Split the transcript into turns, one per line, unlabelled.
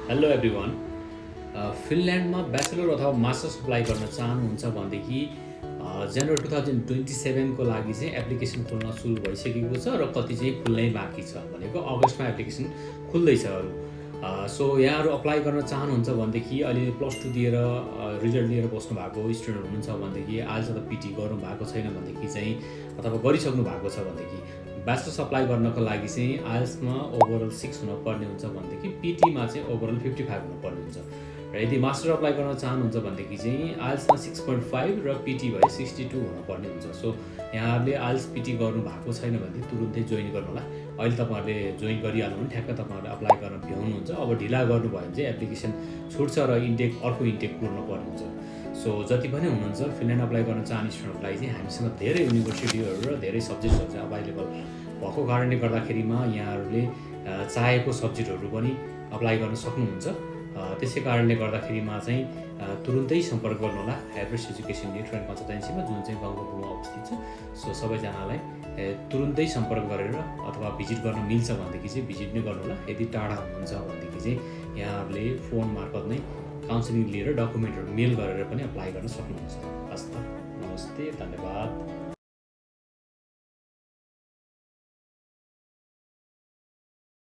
Hello everyone. फिनल्यान्डमा bachelor अथवा masters apply गर्न चाहनुहुन्छ भनेदेखि जनवरी 2027 को लागि चाहिँ एप्लिकेसन खोल्न सुरु भइसकेको छ र कति चाहिँ खुल्नै बाँकी छ भनेको अगस्तमा एप्लिकेसन खुल्दैछ अरू। सो यहाँहरू अप्लाई गर्न चाहनुहुन्छ भनेदेखि अहिले प्लस टू दिएर रिजल्ट लिएर बस्नु भएको स्टुडेन्ट हुनुहुन्छ भनेदेखि आइएल्स अथवा पिटी गर्नु भएको छैन भनेदेखि चाहिँ अथवा गरिसक्नु भएको छ भनेदेखि ब्याचलर्स अप्लाई गर्नको लागि चाहिँ आइएल्समा ओभरअल 6 हुनुपर्ने हुन्छ भनेदेखि पिटीमा चाहिँ ओभरअल 55 हुनुपर्ने हुन्छ र यदि मास्टर अप्लाई गर्न चाहनुहुन्छ भनेदेखि चाहिँ आइएल्समा 6.5 र पिटी भए 62 हुनुपर्ने हुन्छ। सो यहाँहरूले आइएल्स पिटी गर्नु भएको छैन भनेदेखि तुरुन्तै जोइन गर्नु होला। अहिले तपाईँहरूले जोइन गरिहाल्नु भने ठ्याक्क तपाईँहरूले अप्लाई गर्न भ्याउनुहुन्छ। अब ढिला गर्नुभयो भने चाहिँ एप्लिकेसन छुट्छ र अर्को इन्टेक कुर्नुपर्ने हुन्छ। सो जति पनि हुनुहुन्छ फिनल्यान्ड अप्लाई गर्न चाहने स्टुडेन्टलाई चाहिँ हामीसँग धेरै युनिभर्सिटीहरू र धेरै सब्जेक्ट्सहरू चाहिँ अभाइलेबल भएको कारणले गर्दाखेरिमा यहाँहरूले चाहेको सब्जेक्टहरू पनि अप्लाई गर्न सक्नुहुन्छ। त्यसै कारणले गर्दाखेरिमा चाहिँ तुरुन्तै सम्पर्क गर्नुहोला एभरेस्ट एजुकेसन नेट एन्ड कन्सल्टेन्सीमा, जुन चाहिँ गाउँकोमा अवस्थित छ। सो सबैजनालाई तुरुन्तै सम्पर्क गरेर अथवा भिजिट गर्न मिल्छ भनेदेखि चाहिँ भिजिट नै गर्नुहोला। यदि टाढा हुनुहुन्छ भनेदेखि चाहिँ यहाँहरूले फोन मार्फत नै काउन्सिलिङ लिएर डकुमेन्टहरू मेल गरेर पनि अप्लाई गर्न सक्नुहुन्छ। हस् त, नमस्ते, धन्यवाद।